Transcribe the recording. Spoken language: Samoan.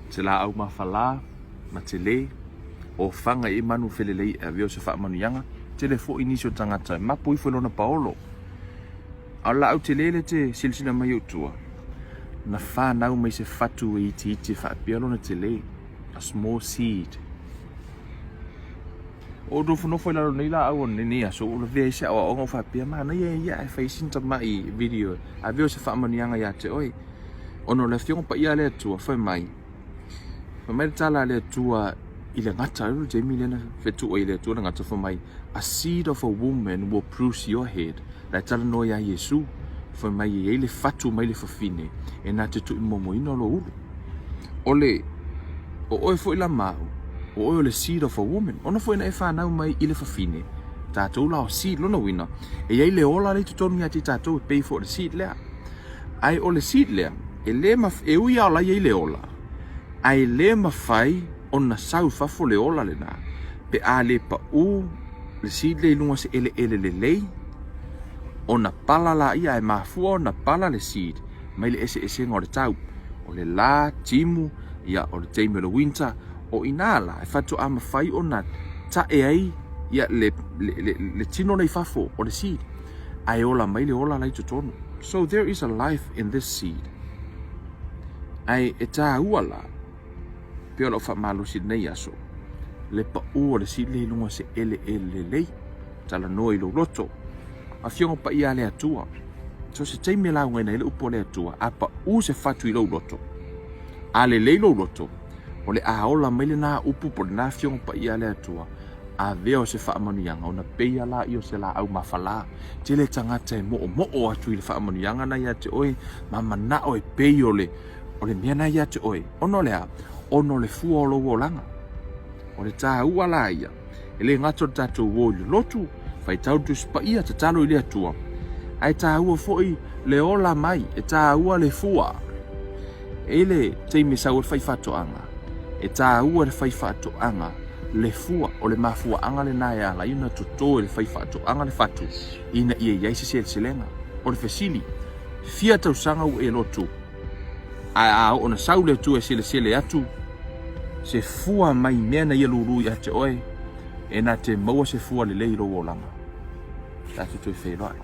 Se laau mafala ma tele, o faga i manu felelei e avea o se faamanuiaga, tele foi nisi o tagata e mapu ifo i lona paolo. A o le laau tele lea e te silasila mai ai i tua, na fanau mai se fatu e itiiti e faapea lona tele, a small seed. Ua ou nofonofo i lalo o lenei laau o lenei aso, ua lavea ai se aoaoga ua faapea, manaia ia ae fai sina tamai video e avea o se faamanuiaga ia te oe. Ona o le Afioga Paia a le Atua, fai mai, fai mai le tala a le Atua i le gata, le taimi lea na fetuʻu ai le Atua le gata, fai mai, a seed of a woman will bruise your head. La e talanoa ia Iesu, fai mai e i ai le fatu mai le fafine e na te tuimomoina lou ulu. O le, o oe foi la ma au, o oe o le seed of a woman. Ona foi na e fanau mai i le fafine, tatou la o seed, lona uiga, e i ai le ola lea i totonu ia te i tatou e pei foi o le seed lea. Ae o le seed lea, e le maf, e ui lava o la e i ai le ola, ae le mafai ona sau i fafo le ola lena pe a le pau le seed lea i luga o se eleele lelei, ona pala laia, ae mafua ona pala le seed mai le eseesega o le tau, o le la, timu, ia, o le taimi o le winter, o i ina la e faatoa mafai ona tae ai ia le, le, le, le tino lea i fafo o le seed, ae ola mai le ola la i totonu. So there is a life in this seed. Ae e tāua la, pei o lau faamalosi i lenei aso, le pau o le seed lea i luga o se eleele lelei, talanoa i lou loto. Afioga Paia a le Atua, so se taimi e laugaina ai le upu a le Atua, a pau se fatu i lou loto, a lelei lou loto, o le a ola mai lena upu po o lena Afioga Paia a le Atua, avea o se faamanuiaga ona peia laia o se laau mafala. Tele tagata e moomoo atu i le faamanuiaga na ia te oe ma manao e pei o le, o le mea na ia te oe. Ona o le a? Ona o le fua o lou olaga. O le tāua la ia, e le gata o le tatou o i le lotu, faitau le Tusi Paia, tatalo i le Atua, ae tāua foi le ola mai, e tāua le fua. E i le taimi e sau ai le faifaatoaga, e tāua le faifaatoaga le fua, o le mafuaaga lena e ala ai ona toto e le faifaatoaga le fatu ina ia i ai se seleselega. O le fesili, fia tausaga ua e lotu? Ae a oo ona sau le Atua e selesele atu se fua mai mea na ia lulu ia te oe, e na te maua se fua lelei i lou olaga. Tatou toe feiloai.